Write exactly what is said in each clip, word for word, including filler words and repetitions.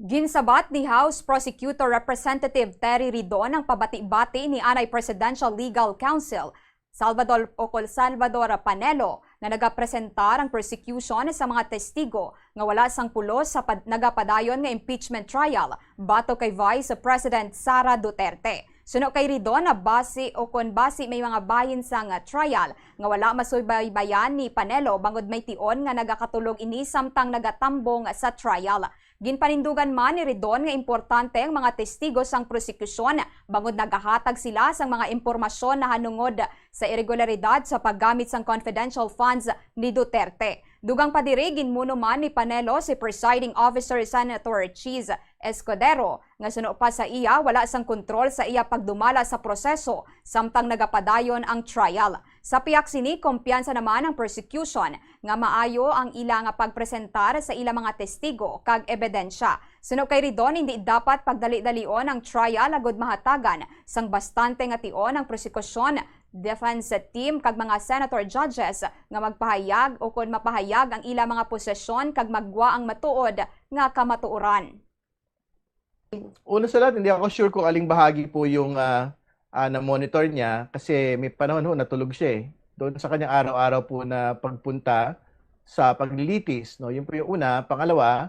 Ginsabat ni House Prosecutor Representative Terry Ridon ang pabati-bati ni anay Presidential Legal Counsel Salvador Ocol Salvador Panelo nga nagapresentar ang prosecution sa mga testigo nga wala sang pulos sa pad- nagapadayon nga impeachment trial batok kay Vice President Sara Duterte. Suno kay Ridon, basi o kon basi may mga bahin sang trial nga wala masubaybayan ni Panelo bangod may tion nga nagakatulog ini samtang nagatambong sa trial. Ginpanindugan man ni Ridon nga importante ang mga testigo sang prosekusyon bangod nagahatag sila sang mga impormasyon nahanungod sa iregularidad sa paggamit sang confidential funds ni Duterte. Dugang pa diri, ginmuno man ni Panelo si Presiding Officer Senator Chiz Escudero nga suno pa sa iya wala sang kontrol sa iya pagdumala sa proseso samtang nagapadayon ang trial. Sa pihak sini, kumpiyansa naman ang prosecution nga maayo ang ila nga pagpresentar sa ila mga testigo kag ebidensya. Suno kay Ridon, hindi dapat pagdali-dalion ang trial agud mahatagan sang bastante nga tion ang prosekusyon, defense team kag mga senator judges nga magpahayag o kon mapahayag ang ila mga posisyon kag maggwa ang matuod nga kamatuoran. Una sa lahat, hindi ako sure kung aling bahagi po yung ah, ah, na-monitor niya kasi may panahon ho natulog siya eh. Doon sa kanyang araw-araw po na pagpunta sa paglilitis, no? Yun po yung una. Pangalawa,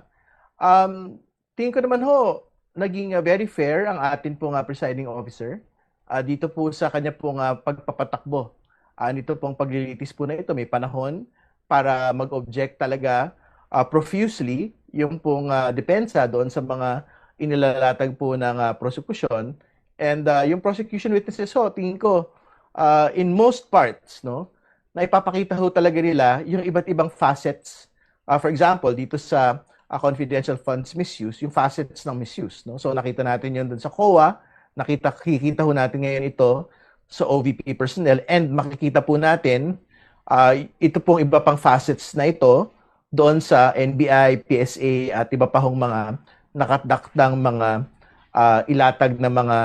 um, tingin ko naman ho, naging ah, very fair ang atin pong ah, presiding officer ah, dito po sa kanya pong ah, pagpapatakbo. Ah, nito pong paglilitis po na ito, may panahon para mag-object talaga ah, profusely yung pong ah, depensa doon sa mga inilalatag po ng ah, prosecution. And ah, yung prosecution witnesses ho, tingin ko, ah, in most parts, no, na ipapakita ho talaga nila yung iba't ibang facets. Ah, for example, dito sa ah, confidential funds misuse, yung facets ng misuse, no? So nakita natin yun dun sa COA, nakita kikita ho natin ngayon ito sa O V P personnel, and makikita po natin ah, ito pong iba pang facets na ito doon sa N B I, P S A at iba pa hong mga nakatakdang mga ah, ilatag na mga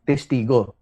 testigo.